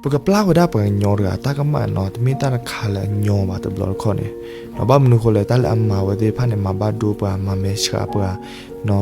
ပကပျၢ်ဝဲဒၣ်ပှၤကညီတဂၤအတၢ်ကမၣ်န့ၣ်နီၤ တမ့ၢ်တၢ်တခါလၢအညီဘၣ်တဘျီတခီၣ်န့ၣ်, ဘၣ်မနုၤဃိလဲၣ် တၢ်လၢအမၤဝဲသ့ၣ်တဖၣ်န့ၣ် မၤဘၣ်ဒိပှၤ မၤမဲဆှးပှၤ,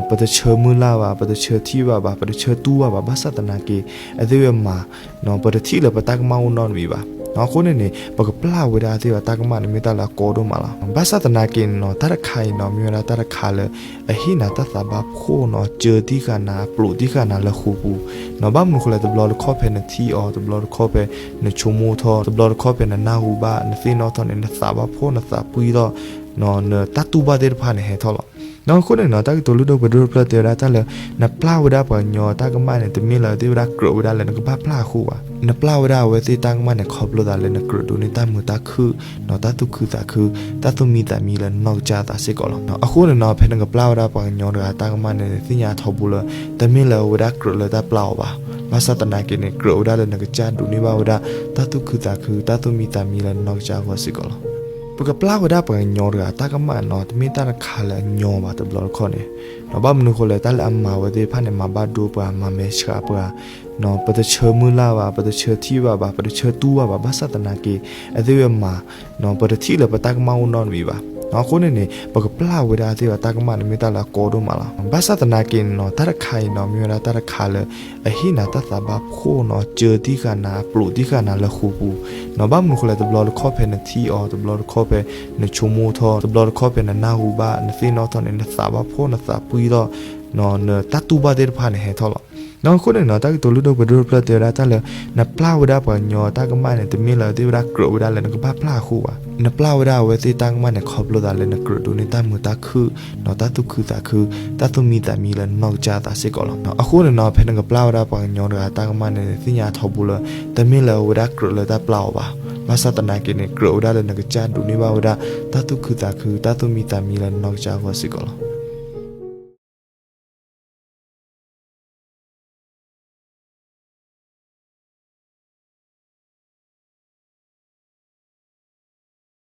ပတဆၢမုၢ်လၢ်ဘၣ်, ပတဆၢထံၣ်ဘၣ်ဘၣ်, ပတဆၢတူၢ်ဘၣ်ဘၣ်, ဘၣ်ဆၣ်သနာ်က့ အသ့ၣ်ဝဲမၤ ပတထံၣ်လၢပတၢ်ကမၣ်အိၣ်နီတမံၤဘၣ်. အဃိန့ၣ်န့ၣ် ပကပျၢ်ဝဲဒၣ်အသ့ၣ်အတၢ်ကမၣ်န့ၣ် မ့ၢ်တၢ်လၢအကီဒိၣ်မးလီၤ. ဘၣ်ဆၣ်သနာ်က့န့ၣ်နီၤ တၢ်တခါအံၤနီၤ မ့ၢ်ဝဲဒၣ်တၢ်တခါလၢ အဟ့ၣ်နၤတၢ်သးဘၣ်ဖှိၣ်နီၤ စၢတံၢ်ဃာ်နၤ အပျိးတံၢ်ဃာ်နၤလၢဃိာ်ပူၤနီၤ. ဘၣ်မနုၤဃိလဲၣ် တဘျီတခီၣ်ဖဲနထံၣ်အီၤ တဘျီတခီၣ်ဖဲနဆိကမိၣ်ထီၣ် တဘျီတခီၣ်ဖဲနနၢ်ဟူဘၣ် နသ့ၣ်နီၣ်ထီၣ်န့ၣ် နသးဘၣ်ဖှိၣ် နသးပှံၢ်ထီၣ် နတၢ်တူၢ်ဘၣ်သ့ၣ်တဖၣ်န့ၣ်ဟဲထီၣ်လီၤ. အဃိန့ၣ်နီၤ တၢ်ကတိၤလုၢ်ဒိၣ်ပှ့ၤဒိၣ်တဖျၢၣ်တဲဝဲဒၣ်တၢ်လၢ နပျၢ်ဝဲဒၣ်ပှၤကညီတၢ်ကမၣ်န့ၣ် တမ့ၢ်လၢအသ့ၣ်ဝဲဒၣ်ကြၢးဝဲဒၣ်လၢနကဘၣ်ပျၢ်အဃိဘၣ်. နပျၢ်ဝဲဒၣ်အဝဲသ့ၣ်တၢ်ကမၣ်န့ၣ် ခီဖျိသးလၢနကြၢးဒိးန့ၢ်တၢ်မုာ်တၢ်ခုၣ်နီၤ တၢ်သူၣ်ခုသးခု တၢ်သူၣ်မံသးမံလၢနနီၢ်ကစၢ်အသးစ့ၢ်ကီးလီၤ. အဃိန့ၣ်နီၤ ဖဲနကပျၢ်ဝဲဒၣ်ပှၤကညီတဂၤအတၢ်ကမၣ်န့ၣ် သ့ၣ်ညါထီဘိလၢ တမ့ၢ်လၢအဝဲဒၣ်ကြၢးလၢတၢ်ပျၢ်အီၤဘၣ်. ဘၣ်ဆၣ်သနာ်က့န့ၣ် ကြၢးဝဲဒၣ်လၢနကစၢ်ဒိးန့ၢ်ဘၣ်ဝဲဒၣ် တၢ်သူၣ်ခုသးခု တၢ်သူၣ်မံသးမံလၢနနီၢ်ကစၢ်အဂီၢ်စ့ၢ်ကီးလီၤ. ပကပျၢ်ဝဲဒၣ်ပှၤကညီတဂၤအတၢ်ကမၣ်နီၤ တမ့ၢ်တၢ်တခါလၢအညီဘၣ်တဘျီတခီၣ်န့ၣ်, ဘၣ်မနုၤဃိလဲၣ် တၢ်လၢအမၤဝဲသ့ၣ်တဖၣ်န့ၣ် မၤဘၣ်ဒိပှၤ မၤမဲဆှးပှၤ ပတဆၢမုၢ်လၢ်ဘၣ် ပတဆၢထံၣ်ဘၣ်ဘၣ် ပတဆၢတူၢ်ဘၣ်ဘၣ် ဘၣ်ဆၣ်သနာ်က့ အသ့ၣ်ဝဲမၤ ပတထံၣ်လၢပတၢ်ကမၣ်အိၣ်နီတမံၤဘၣ်. အဃိန့ၣ်န့ၣ် ပကပျၢ်ဝဲဒၣ်အသ့ၣ်အတၢ်ကမၣ်န့ၣ် မ့ၢ်တၢ်လၢအကီဒိၣ်မးလီၤ. ဘၣ်ဆၣ်သနာ်က့န့ၣ်နီၤ တၢ်တခါအံၤနီၤ မ့ၢ်ဝဲဒၣ်တၢ်တခါလၢ အဟ့ၣ်နၤတၢ်သးဘၣ်ဖှိၣ်နီၤ စၢတံၢ်ဃာ်နၤ အပျိးတံၢ်ဃာ်နၤလၢဃိာ်ပူၤနီၤ. ဘၣ်မနုၤဃိလဲၣ် တဘျီတခီၣ်ဖဲနထံၣ်အီၤ တဘျီတခီၣ်ဖဲနဆိကမိၣ်ထီၣ် တဘျီတခီၣ်ဖဲနနၢ်ဟူဘၣ် နသ့ၣ်နီၣ်ထီၣ်န့ၣ် နသးဘၣ်ဖှိၣ် နသးပှံၢ်ထီၣ် နတၢ်တူၢ်ဘၣ်သ့ၣ်တဖၣ်န့ၣ်ဟဲထီၣ်လီၤ. အဃိန့ၣ်နီၤ တၢ်ကတိၤလုၢ်ဒိၣ်ပှ့ၤဒိၣ်တဖျၢၣ်တဲဝဲဒၣ်တၢ်လၢ နပျၢ်ဝဲဒၣ်ပှၤကညီတၢ်ကမၣ်န့ၣ် တမ့ၢ်လၢအသ့ၣ်ဝဲဒၣ်ကြၢးဝဲဒၣ်လၢနကဘၣ်ပျၢ်အဃိဘၣ်. နပျၢ်ဝဲဒၣ်အဝဲသ့ၣ်တၢ်ကမၣ်န့ၣ် ခီဖျိသးလၢနကြၢးဒိးန့ၢ်တၢ်မုာ်တၢ်ခုၣ်နီၤ တၢ်သူၣ်ခုသးခု တၢ်သူၣ်မံသးမံလၢနနီၢ်ကစၢ်အသးစ့ၢ်ကီးလီၤ. အဃိန့ၣ်နီၤ ဖဲနကပျၢ်ဝဲဒၣ်ပှၤကညီတဂၤအတၢ်ကမၣ်န့ၣ် သ့ၣ်ညါထီဘိလၢ တမ့ၢ်လၢအဝဲဒၣ်ကြၢးလၢတၢ်ပျၢ်အီၤဘၣ်. ဘၣ်ဆၣ်သနာ်က့န့ၣ် ကြၢးဝဲဒၣ်လၢနကစၢ်ဒိးန့ၢ်ဘၣ်ဝဲဒၣ် တၢ်သူၣ်ခုသးခု တၢ်သူၣ်မံသးမံလၢနနီၢ်ကစၢ်အဂီၢ်စ့ၢ်ကီးလီၤ.